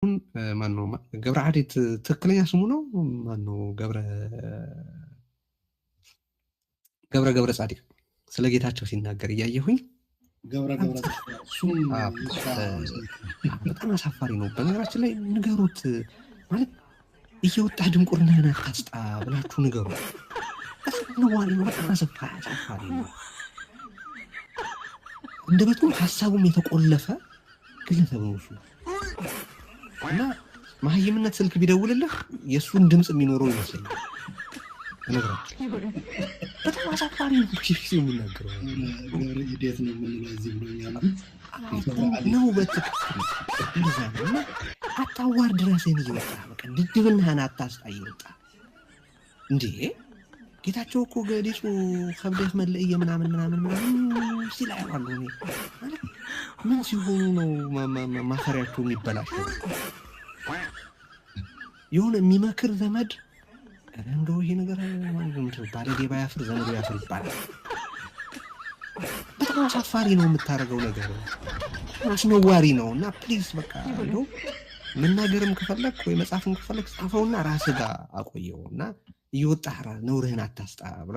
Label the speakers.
Speaker 1: ማነው ገብረ ዓዴት ትክክለኛ ስሙ ነው? ማነው ገብረ ገብረ ገብረ ጻዲቅ ስለ ጌታቸው ሲናገር እያየሁኝ
Speaker 2: ገብረ ገብረ እሱም
Speaker 1: በጣም አሳፋሪ ነው። በነገራችን ላይ ንገሩት ማለት እየወጣ ድንቁርናህን አታስጣ ብላችሁ ንገሩት። በጣም ነዋሪ ነው። በጣም አሳፋሪ ነው። አንደበቱም ሀሳቡም የተቆለፈ ግለሰብ ነው እሱ እና መሀይምነት ስልክ ቢደውልልህ የእሱን ድምፅ የሚኖረው ይመስለኛል። በነገራችን በጣም አሳፋሪ ነው ጊዜው የሚናገረው
Speaker 2: ገብረ ኢዴት ነው የምንለው እዚህ ብሎኛል።
Speaker 1: ነው በትክክል እንደዛ ነው። እና አታዋርድ ራስህን እየወጣ በቃ ድድብናህን አታስጣ እየወጣ እንዴ። ጌታቸው እኮ ገሊጹ ከብደህ መልእየ ምናምን ምናምን ምናምን ሲል አየዋለሁ እኔ። ማለት ምን ሲሆኑ ነው ማፈሪያቸው የሚበላሸው? የሆነ የሚመክር ዘመድ ኧረ እንደው ይሄ ነገር ባለጌ ባያፍር ዘመዱ ያፍር ይባላል። በጣም አሳፋሪ ነው የምታደርገው ነገር፣ አስነዋሪ ነው። እና please በቃ እንደው መናገርም ከፈለግ ወይ መጻፍም ከፈለግ ጻፈውና ራስህ ጋር አቆየው እና እየወጣህ ነውርህን አታስጣ ብላ